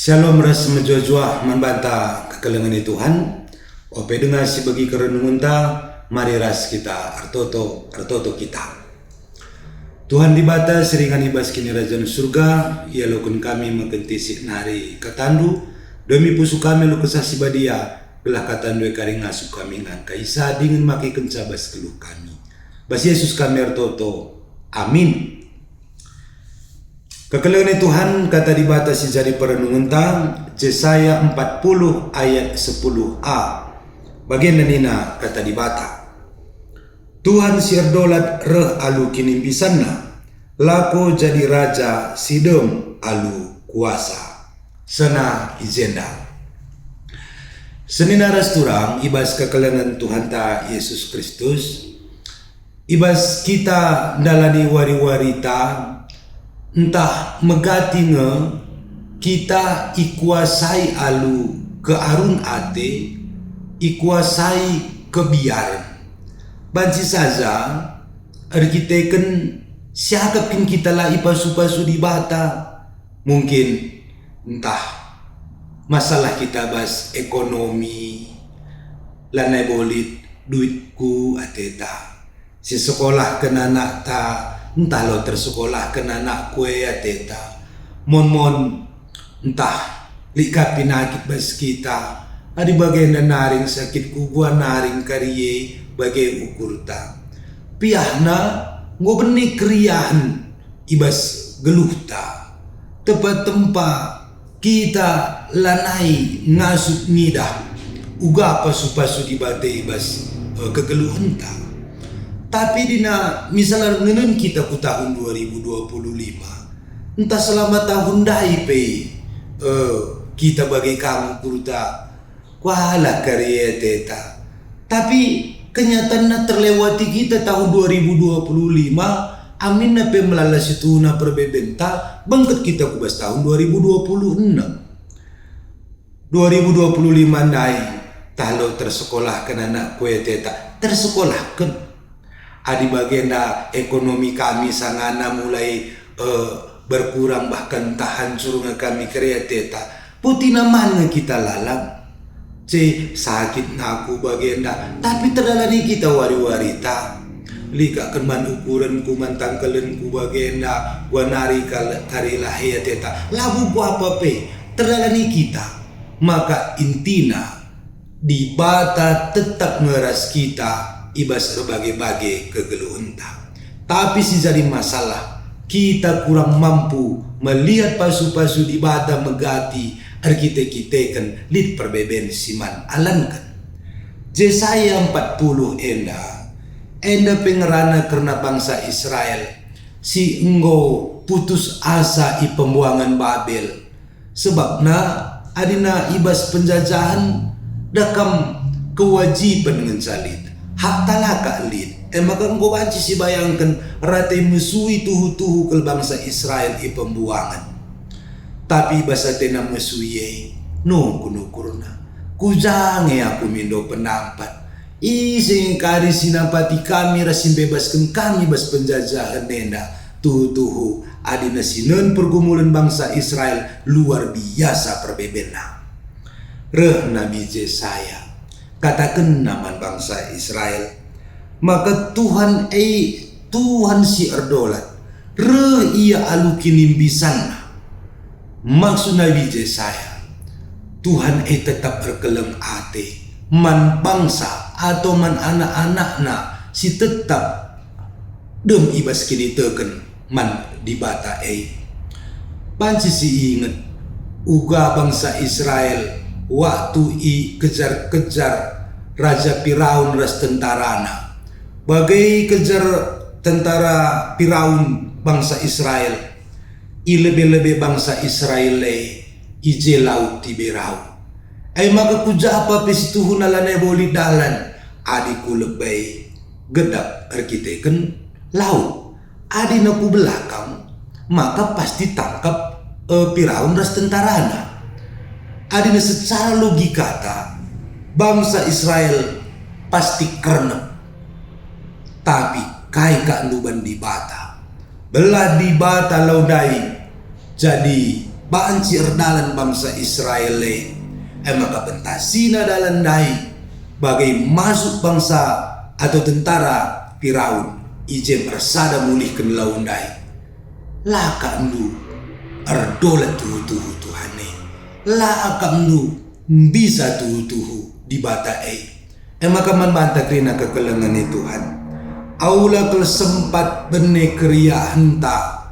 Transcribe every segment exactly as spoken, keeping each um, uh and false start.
Shalom ras mejuah-juah man banta kekelengen Tuhan. Ope denga si begi kerenungenta, mari ras kita ertoto, ertoto kita. Tuhan Dibata, si ringan i bas Kinirajan Surga, ialoken kami me kentisik nari kataNdu, demi pusuh kami alu Kesah Si Badia, gelah kataNdu e kari ngasup kami nge kaisa dingen makekenca bas geluh kami. Bas Yesus kami ertoto. Amin. Kekelengen Tuhan, kata Dibata si jadi perenungenta, Jesaya empat puluh ayat sepuluh a. Bagenda nina kata Dibata, "Tuhan si erdolat reh alu kinimbisanNa, lako jadi raja si dem alu kuasa." Sena i jenda. Senina ras turang i bas kekelengen Tuhanta Yesus Kristus, i bas kita ndalani wari-warita, ntah megati nge kita ikuasai alu kearun ate, ikuasai kebiaren. Banci saja erkiteken siakap kin kita la ipasu-pasu Dibata, mungkin ntah masalah kita bas ekonomi, lanai bo lit duitku ateta, si sekolahken anakta, ntah lo tersekolahken anakku e ateta, mon-mon ntah lit ka penakit bas kita, adi bagenda naring sakitku gua naring kari e bage ukurta. Piahna enggo bene keriahen i bas geluhta. Tempa-tempa kita lanai ngasup ngidah uga pasu-pasu Dibata i bas, eh, kegeluhenta. Tapi dina misalna ngenen kita ku tahun dua ribu dua puluh lima, ntah selama tahun ndai pe, eh, kita bage ka ukurta, kuala kari ateta. Tapi kenyataanna terlewati kita tahun dua ribu dua puluh lima, aminna pe melala situhuna perbebenta, bengket kita ku bas tahun dua ribu dua puluh enam. Dua ribu dua puluh lima ndai, ntah lo tersekolahken anakku ateta, tersekolahken. Adi bagenda ekonomi kami sangana mulai, eh, berkurang bahkan ntah hancur nge kami kari ateta, putina man nge kita lalap. Ce sakit nge aku bagenda, tapi terdalani kita wari-warita. Lit ka kin man ukurenku, man tangkelenku bagenda, gua nari kal-, kari la e ateta. Labo kuapa pe, terdalani kita. Maka intina, Dibata tetap nge ras kita i bas erbage-bage kegeluhenta. Tapi si jadi masalah, kita kurang mampu melihat pasu-pasu Dibata megati erkite-kiteken lit perbeben si man alanken. Jesaya empat puluh enda, enda pe ngerana kerna bangsa Israel si enggo putus asa i pembuangen Babel. Sebabna adina i bas penjajahen, da kam kewajiben ngenca lit, hakta la ka lit, e maka enggo banci sibayangken rate mesui tuhu-tuhu kal bangsa Israel i pembuangen. Tapi i bas atena mesui e, nungkun ukurna, "Ku ja nge aku mindo penampat? Ise nge kari si nampati kami ras si mbebasken kami bas penjajahen enda?" Tuhu-tuhu, adina sinen pergumulen bangsa Israel luar biasa perbebenna. Reh Nabi Jesaya, katakenna man bangsa Israel, maka Tuhan e Tuhan si erdolat, reh Ia alu kinimbisanNa. Maksud Nabi Jesaya, Tuhan e tetap erkeleng ate man bangsa atau man anak-anakNa si tetap dem i bas kiniteken man Dibata e. Banci siinget uga bangsa Israel waktu ikejar-kejar Raja Firaun ras tentarana. Bage ikejar tentara Firaun bangsa Israel, ilebe-lebe bangsa Israel e i je Laut Tiberau. E maka ku ja pe situhuna lanai bo lit dalan, adi ku lebe, gedap erkiteken laut. Adina ku belakang, maka pasti tangkap, eh, Firaun ras tentarana. Adina secara logikata, bangsa Israel pasti kernep. Tapi kai ka nduban Dibata? Belah Dibata lau ndai jadi Banci erdalan bangsa Israel e, e maka pentasina dalan ndai, bage masuk bangsa atau tentara Firaun i je mersada mulihken lau ndai. La akapndu erdolat tuhu-tuhu Tuhan e, la akapndu mbisa tuhu-tuhu Dibata e. E maka man banta kerina kekelengen i Tuhan, aula kal sempat bene keriahenta,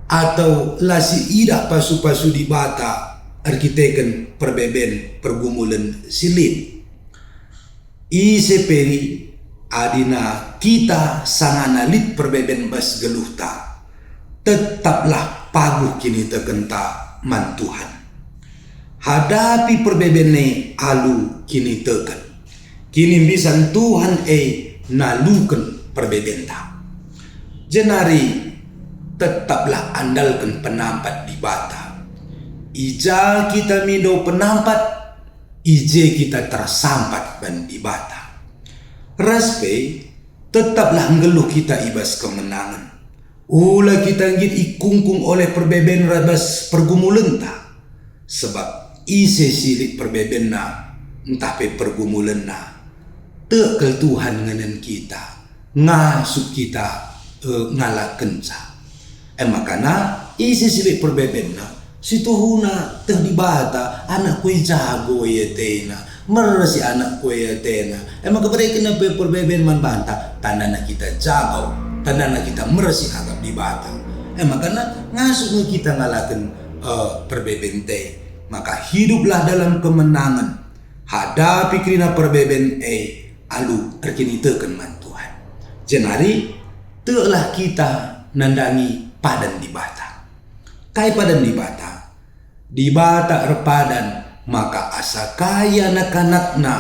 atau la siidah pasu-pasu Dibata erkiteken perbeben pergumulen si lit. Ise pe adina kita sangana lit perbeben bas geluhta, tetaplah paguh kinitekenta man Tuhan. Hadapi perbeben e alu kiniteken. Kinimbisan Tuhan e naluken perbebenta. Jenari tetaplah andalken penampat Dibata. I ja kita mindo penampat, i je kita tersampat ban Dibata. Ras pe, tetaplah nggeluh kita i bas kemenangen. Ula kita nggit ikungkung oleh perbeben ras pergumulenta. Sebab ise si lit perbebenna ntah pe pergumulenna, tek kal Tuhan ngenen kita, ngasup kita, e, ngalakenca. E makana, ise si lit perbebenna, situhuna teh Dibata, anakku e jago iatena, meresi anakku e atena. E maka berekenna pe perbeben man banta, tandana kita jago, tandana kita meresi akap Dibata. E makana, ngasup nge kita ngalaken, e, perbebenta e. Maka hiduplah dalam kemenangen, hadapi kerina perbeben e alu erkiniteken man Tuhan. Jenari, teklah kita nandangi padan Dibata. Kai padan Dibata? Dibata erpadan maka asa kai anak-anakNa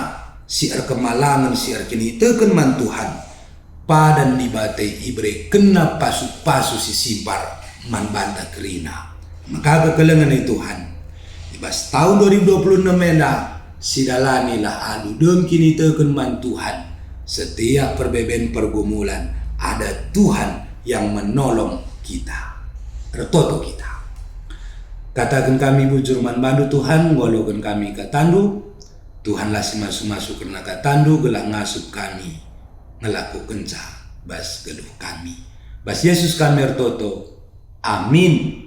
si erkemalangen si erkiniteken man Tuhan, padan Dibata iberekenNa pasu-pasu si simpar man banta kerina. Maka kekelengen i Tuhan, i bas tahun dua ribu dua puluh enam enda, sidalanilah alu dem kiniteken man Tuhan. Setiap perbeben pergumulan, ada Tuhan yang menolong kita. Ertoto kita. Kataken kami bujur man bandu, Tuhan, ngaloken kami kataNdu. Tuhanlah si masu-masu kerna kataNdu gelah ngasup kami ngelakokenca bas geluh kami. Bas Yesus kami ertoto. Amin.